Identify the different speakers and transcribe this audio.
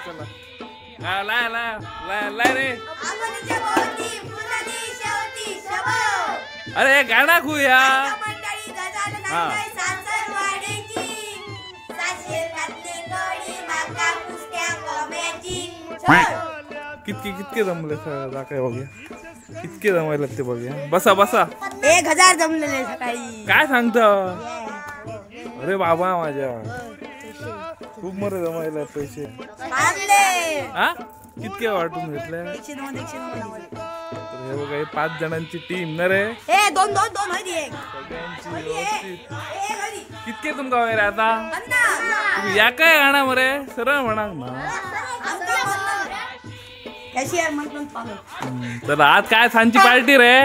Speaker 1: चला लाय लाय लाय लाय रे. अरे गाणं खुया. हा कितके कितके जमले दाखव बघूया, कितके जमायला ते बघूया. बसा बसा.
Speaker 2: 1000 जमलेले सकाळी.
Speaker 1: काय सांगता? अरे बाबा माझ्या खूप मरे जमायला पैसे. हा कितके वाटून घेतले? तर हे बघा, हे 5 जणांची टीम ना रे.
Speaker 2: दोन दोन दोन
Speaker 1: सगळ्यांची. कितके तुमका वगैरे आता तुम्ही या काय गाणं मरे सरळ म्हणा ना. तर आज काय सांची पार्टी रे?